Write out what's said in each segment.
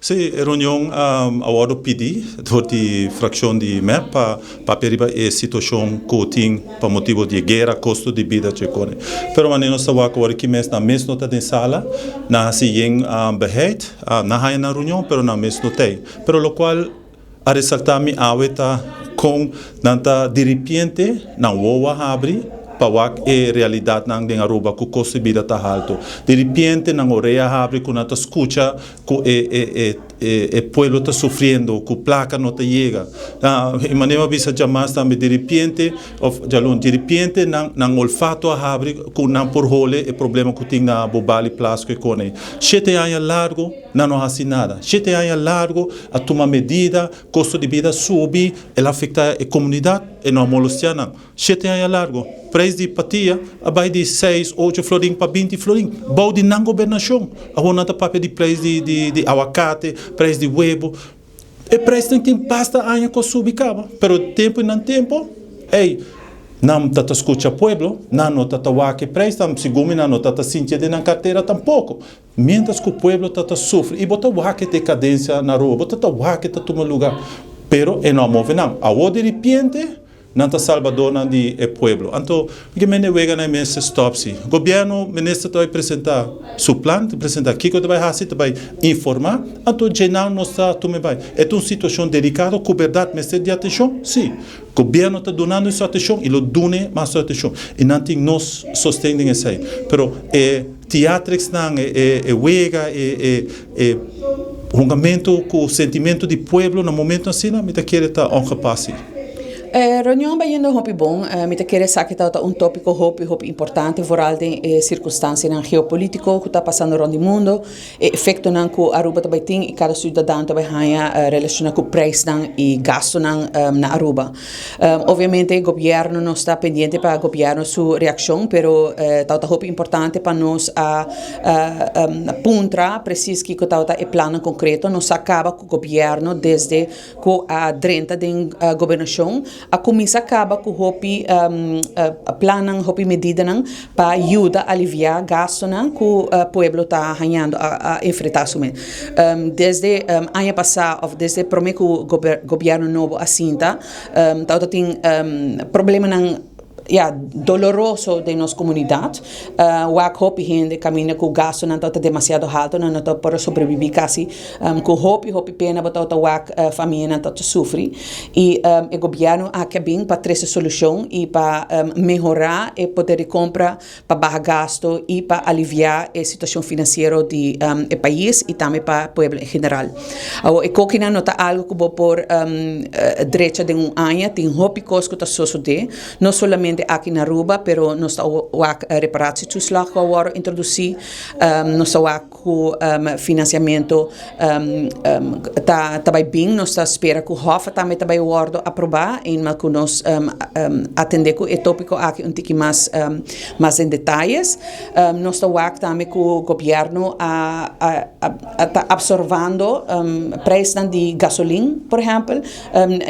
Sí, e reunion a wordo pidi door di fraccion di MEP pa papia riba e situacion cu tin pa motibo di e guera, costo di bida checone. Pero manera nos ta wak awor aki mes, nan mes no ta den sala, nan haci yen beheid, nan haya nan reunion pero nan mes no t'ey. Pero locual a resalta mi awe ta con nan ta diripiente nan wowo a habri pa wak e realidadnan den Aruba cu costo di bida ta halto. Diripiente nan orea a habri cu nan ta scucha cu e e e e pueblo ta sufriendo, cu placa no ta yega. E manera mi a bisa djamas tambe diripiente of djalun diripiente nan nan olfato a habri cu nan por hole e problema cu tin na Bobali Plas cu e cone. Shete aña largo nan no haci nada. Shete aña largo a tuma medida, costo di bida a subi, el a afecta e comunidad, e no a molestia nan. Shete aña largo, prijs di patia a bai di seis, ocho florin pa 20 florin, bou di nan gobernacion. Awor nan ta papia di prijs di awacate, prijs di webo. E prijsnan tin basta aña cu a subi caba, pero tempo y nan tempo, ey, nan ta ta scucha pueblo, nan no ta ta wak e prijsnan, segun mi nan no ta ta sinti den nan cartera tampoco. Mientras cu pueblo ta ta sufri y bo ta wak e decadencia na Aruba, bo ta ta wak e ta tuma lugar, pero e no a move nan. Awor di ripiente, nan ta salbadornan di e pueblo. Anto, mi ke mende e weganan e mester stop si. Gobierno, minister ta bai presenta su plan, ta presenta kico ta bai haci, ta bai informa, anto djenan nos ta tuma e bai. E ta un situacion delicado cu berdad mester di atencion? Si. Gobierno ta dunando su atencion y lo dune mas su atencion. Y nan tin nos sosten den esey. Pero e theatricsnan, e wega, e hungamento cu sentimento di pueblo na momento asina, mi ta kere ta ongepast si. E reunion a bayendo hopi bon. Mi ta kere esaki tabata un topico hopi hopi importante, vooral den e circunstancianan geopolitico cu ta pasando rond di mundo, e efectonan cu Aruba ta bay tin y cada ciudadano ta bay haya relaciona cu prijsnan y gastonan na Aruba. Obviamente gobierno nos ta pendiente pa gobierno su reaccion, pero tabata hopi importante pa nos a puntra precies kico tabata e plannan concreto. Nos a caba cu gobierno desde cu a drenta den gobernacion a cuminsa caba cu hopi plannan, hopi medidanan pa yuda alivia gastonan cu pueblo ta hañando a enfrenta su mes. Desde aña pasa of desde prome cu gobierno nobo a sinta tabata tin problemanan ya, doloroso den nos comunidad. Wak hopi hende caminda cu gastonan tabata demasiado halto, nan no ta por a sobrevivi casi. Cu hopi, hopi pena bo tabata wak famianan tabata sufri. Y e gobierno aki a bin pa trece solucion y pa mehora e poder di compra, pa baha gasto y pa alivia e situacion financiero di e pais y tambe pa pueblo en general. Awor e kokinan no ta algo cu bo por drecha den un aña, tin hopi cos cu ta sosode, no solamente aki na Aruba, pero nos ta wak reparatietoeslag cu a worde introduci, nos ta wak cu financiamento ta bay bin, nos ta spera cu Hof tambe ta bay wordo aproba eenmaal cu nos atende cu e topico aki un tiki mas mas den detayes. Nos ta wak tambe cu gobierno a ta absorbando prijsnan di gasolin por ehempel,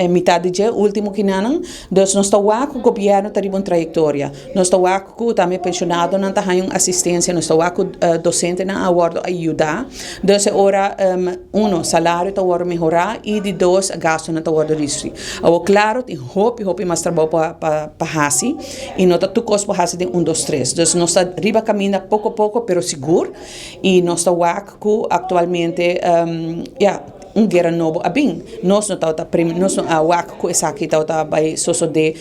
mitad di dje ultimo kinanan, dus nos ta wak cu gobierno ta riba un trayectoria. Nos ta wak ku tambe penshonadonan ta haña un asistensia, nos ta wak ku dosentenan a wòrdu ayudá. Dus e ora, uno, salario ta wòrdu mehorá i di dos, gastunan ta wòrdu redusí. Awor, klaro, tin hopi, hopi mas trabou pa pa hasi i no ta tur kos por hasi den un, dos, tres. Dus nos ta riba kaminda poko poko pero sigur i nos ta wak ku aktualmente, ya. Un guera nobo a bin. Nos no tabata primi, nos no a wak ku esaki tabata bai sosodé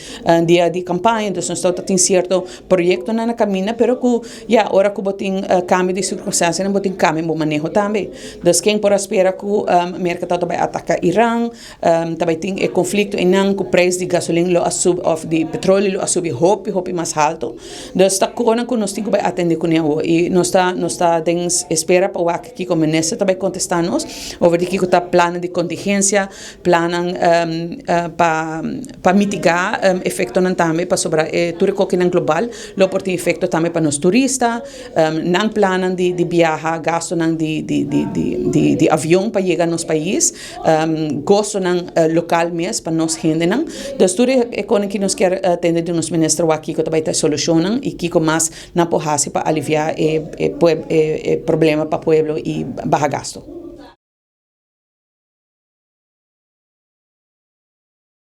dia di kampaña, dus nos tabata tin sierto proyektonan na kaminda, pero ku ya ora ku bo tin kambio di sirkunstansianan bo tin kambia bo maneho tambe. Dus ken por a spera ku Merka tabata bai ataka Iran, ta bai tin e konflikto einan ku preis di gasolin lo a subi òf di petrolio lo a subi hopi hopi mas haltu. Dus ta konan ku nos tin ku bai atendé kuné awor i nos ta nos ta den espera pa wak Kiko minister ta bai kontestá nos over di kiko ta plannan di kontingensia, plannan pa pa mitigá efektonan tambe pasobra e tur e kokinan global lo por tin efekto tambe pa nos turista, nan plannan di di biaha, gastunan di di di di di avion pa yega nos pais, gosonan lokal mes pa nos hendenan. Dus tur e konan ki nos kier tende di nos minister wak kiko ta bai ta e solushonnan i kiko mas Nan por hasi pa aliviá e problema pa pueblo i baha gasto.